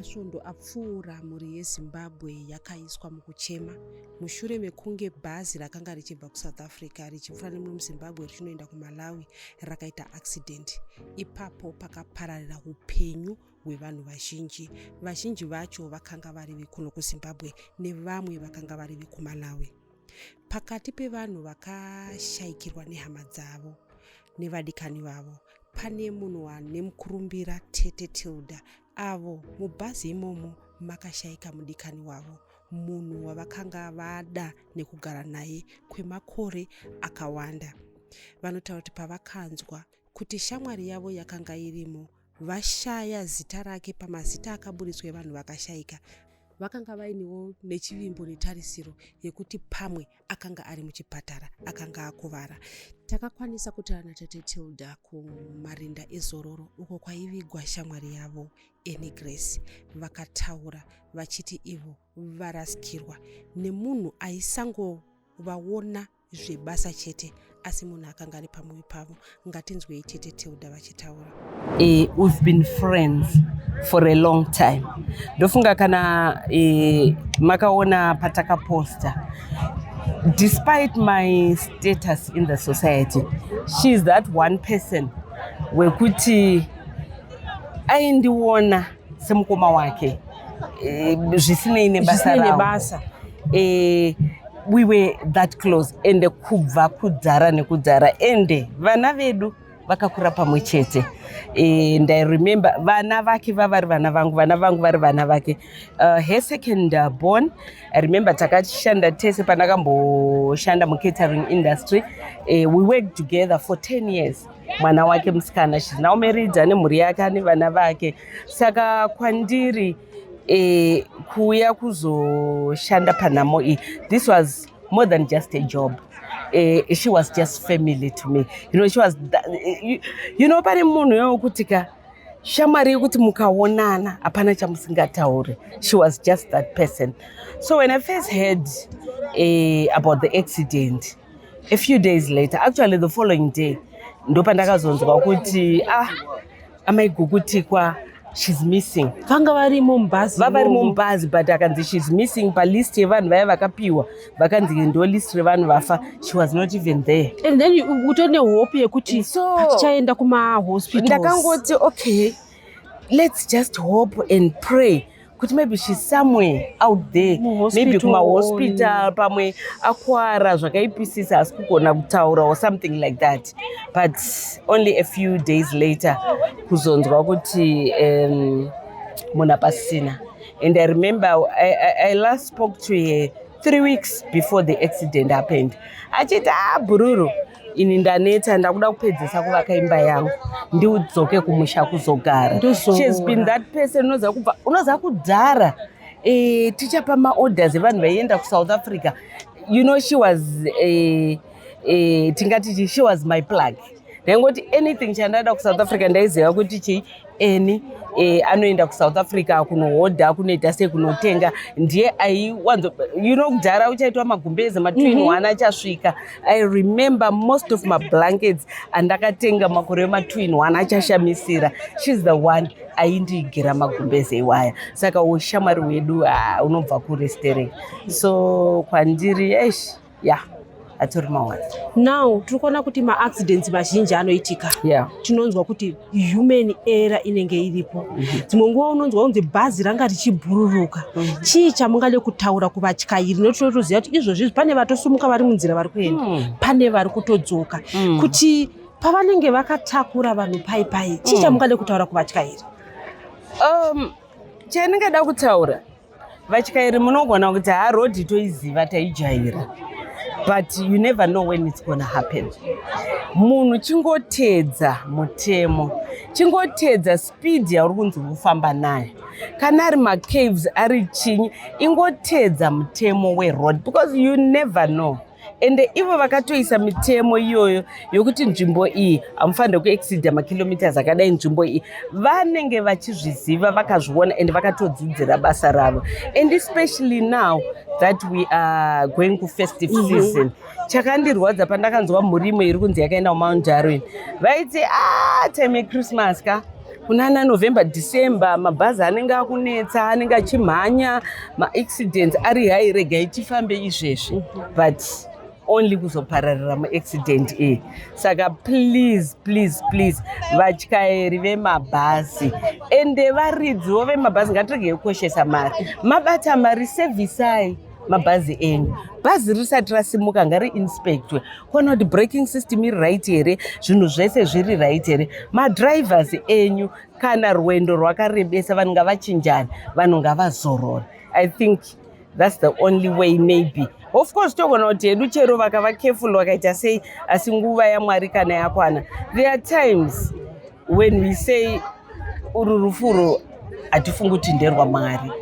Masvondo apfuura mhuri yeZimbabwe yakaiswa mukuchema mushure mekunge bhazi rakanga richibva kuSouth Africa richipfuura nemuno muZimbabwe richinoenda kuMalawi rakaita accident. Ipapo pakapararira upenyu hwevanhu vazhinji. Vazhinji vacho vakanga vari vekuno kuZimbabwe nevamwe vakanga vari vekuMalawi. Pakati pevanhu vakashaikirwa nehama dzavo nevadikani vavo pane munhu ane mukurumbira Tete Tilda avo mubhazi imomo makashaika mudikani wavo munhu wavakanga vada nekugara naye kwemakore akawanda. Vanotaura kuti pavakanzwa kuti shamwari yavo yakanga irimo vashaya zita rake pamazita akaburitswa evanhu vakashaika vakanga vainewo nechivimbo netarisiro yekuti pamwe akanga ari muchipatara akanga akuvara. Takakwanisa kutaura naTete Tilda kumarinda ezororo uko kwaivigwa shamwari yavo Annie Grace. Vakataura vachiti ivo varasikirwa nemunhu aisangovaona zvebasa chete asi munhu akanga ari pamwoyo pavo. Ngatinzwei Tete Tilda vachitaura. We've been friends for a long time. Ndofunga kana makaona patakaposta, despite my status in the society, she is that one person wekuti aindiona semukoma wake, zvisinei nebasa Zvisinei rangu. Nebasa. We were that close, ende kubva kudhara nekudhara, ende vana vedu vakakura pamwe chete. And I remember vana vake vavari vana vangu, vana vangu vari vana vake. Her second born, I remember takashanda tese pandakamboshanda mucatering industry. We worked together for 10 years. Mwana wake musikana, she's now married, ane mhuri yake, ane vana vake. Saka kwandiri kuuya kuzoshanda panhamo iyi, this was more than just a job. She was just family to me. She was that, pane munhu wekuti ka shamwari yekuti mukaonana hapana chamusingatauri. She was just that person. So when I first heard about the accident, a few days later, actually the following day, ndopandakazonzwa kuti, ah, amai Gukutikwa, she's missing. Vanga varimo mubhazi Vavari imomo. Mubhazi, but akanzi she's missing palist yevanhu vaya vakapiwa, vakanzi ndo list revanhu vafa. She was not even there. And then utori nehope yekuti So tichaenda kumahospitals. Ndakangoti, okay, let's just hope and pray kuti maybe she's somewhere out there, Muhospital. maybe kumahospital, pamwe akwara zvakaipisisa asi kugona kutaura or something like that. But only a few days later kuzonzwa kuti munhu hapasina. And I remember I last spoke to her 3 weeks before the accident happened, achiti, "Ah, bhururu, ini ndaneta, ndakuda kupedzisa kuvaka imba yangu, ndiudzoke kumusha kuzogara." Ndozorora. She has been that person. Unoziva kubva, unoziva kudhara, tichapa maorders evanhu vaienda kuSouth Africa, she was tingati she was my plug. Ndaingoti anything chandada kuSouth Africa, ndaiziva kuti chii eni anoenda kuSouth Africa kunohodha, kunoita sei, kunotenga. Ndiye aiwanzo, kudhara uchaitwa magumbezi matwin one achasvika. I remember most of mablankets andakatenga makore ematwin one achashamisira, she's the one aindiigira magumbezi iwaya. Saka ushamwari hwedu, ah, unobva kuresterek. So kwandiri, eish, ya, atori mawani. Now tiri kuona kuti maaccidents mazhinji anoitika, tinonzwa kuti human error inenge iripo. Dzimwe nguva unonzwa kunzi bhazi ranga richibhururuka. Chii chamungade kutaura kuvatyairi? Nokuti tinotoziva kuti izvozvi pane vatosumuka vari munzira vari kuenda, pane vari kutodzoka, kuti pavanenge vakatakura vanhu pai pai, chii chamungade kutaura kuvatyairi? Chandingada kutaura, vatyairi, munogona kuti ha, rodhi toiziva, taijaira, but you never know when it's gonna happen. Munhu chingotedza mutemo, chingotedza speed yauri kunzi ufamba nayo. Kana ari macurves, ari chinyi, ingotedza mutemo weroad, because you never know. Ende ivo vakatoisa mitemo iyoyo yokuti nzvimbo iyi hamufaniri kuexceeda makilometers akadai, nzvimbo iyi, vanenge vachizviziva, vakazviona, and vakatodzidzira basa ravo. And especially now that we are going kufestive season, chakandirwadza pandakanzwa mhuri imwe iri kunzi yakaenda kuMount Darwin, vaiti, "A, time yeChristmas ka." Kunana November, December, mabhazi anenge akunetsa, anenge achimhanya, maaccidents ari hai. Regai tifambe izvezvi, but only kuzopararira muaccident iyi. Saka please, please, please, vatyairi vemabhazi ende varidziwo vemabhazi, ngatiregei kukoshesa mari. Mabata mari, sevhisai mabhazi enyu. Bhazi risati rasimuka ngariinspectwe kuona kuti braking system iri right here, zvinhu zvese zviri right here. Madrivers enyu, kana rwendo rwakarebesa, vanhu ngavachinjani, vanhu ngavazorora. I think that's the only way. Maybe, of course, togona kuti hedu chero vakava careful, vakaita sei, asi nguva yaMwari kana yakwana, there are times when we say uru rufuro hatifungi kuti nderwaMwari,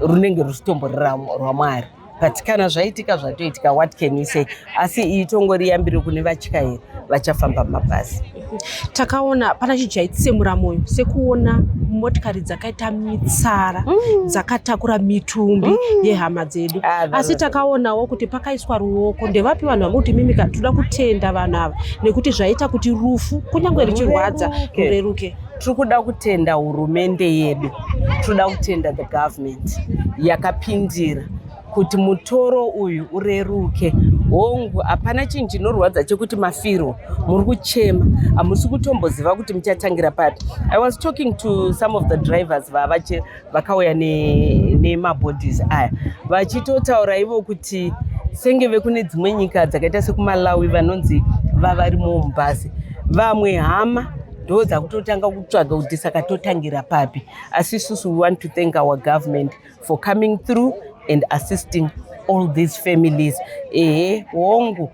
runenge rusitombori rwaMwari, but kana zvaitika, zvatoitika. What can we say? Asi iyi tongori yambiro kune vatyairi vachafamba mabhazi. Takaona pana chinhu chaitsemura mwoyo sekuona motikari dzakaita mitsara dzakatakura mitumbi yehama dzedu. Ah, Asi takaonawo kuti pakaiswa ruoko. Ndevapi vanhu vamuti mimika toda kutenda vanhu ava nekuti zvaita kuti rufu, kunyange richirwadza, Rureruke. rureruke? Tiri kuda kutenda hurumende yedu, tinoda kutenda the government yakapindira kuti mutoro uyu ureruke. Hongu, hapana chinhu chinorwadza chekuti mafiro, muri kuchema, hamusi kutomboziva kuti muchatangira papi. I was talking to some of the drivers vakauya nemabodies aya, vachitotaura ivo kuti senge vekune dzimwe nyika dzakaita sekuMalawi, vanonzi vavarimo mubhazi, vamwe hama ndo dzakutotanga kutsvaga kuti saka totangira papi. Asi isusu we want to thank our government for coming through and assisting all these families. Ehe, hongu,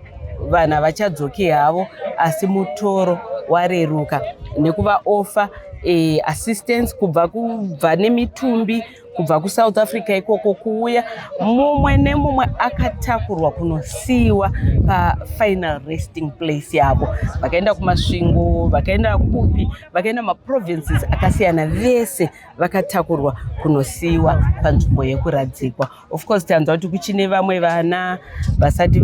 vanhu havachadzoki havo, asi mutoro wareruka nekuvaoffer assistance kubva nemitumbi kubva kuSouth Africa ikoko kuuya, mumwe nemumwe akatakurwa kunosiyiwa pafinal resting place yavo. Vakaenda kuMasvingo, vakaenda kupi, vakaenda maprovinces akasiyana, vese vakatakurwa kunosiyiwa panzvimbo yekuradzikwa. Of course, tanzwa kuti kuchine vamwe vana vasati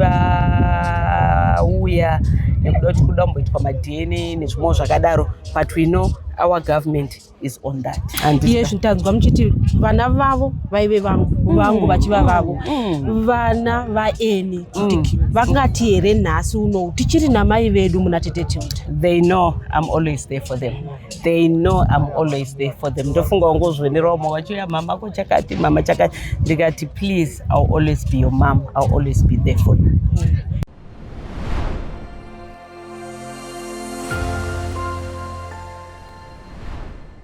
vauya nekuda kuti kuda kumboitwa maDNA nezvimwewo zvakadaro, but we know our government is on that. Iye zvitanzwa muchiti vana vavo vaive vangu, vangu vachiva vavo, vana vaeni titiki vangati here nhasi unou tichiri namai vedu muna Tete Tilda? They know I'm always there for them. They know I'm always there for them. Ndofunga ungozvonerawo mwe vachiuya, "Mama ko chakati, mama chakati," ndikati, "Please, I'll always be your mom. I'll always be there for you."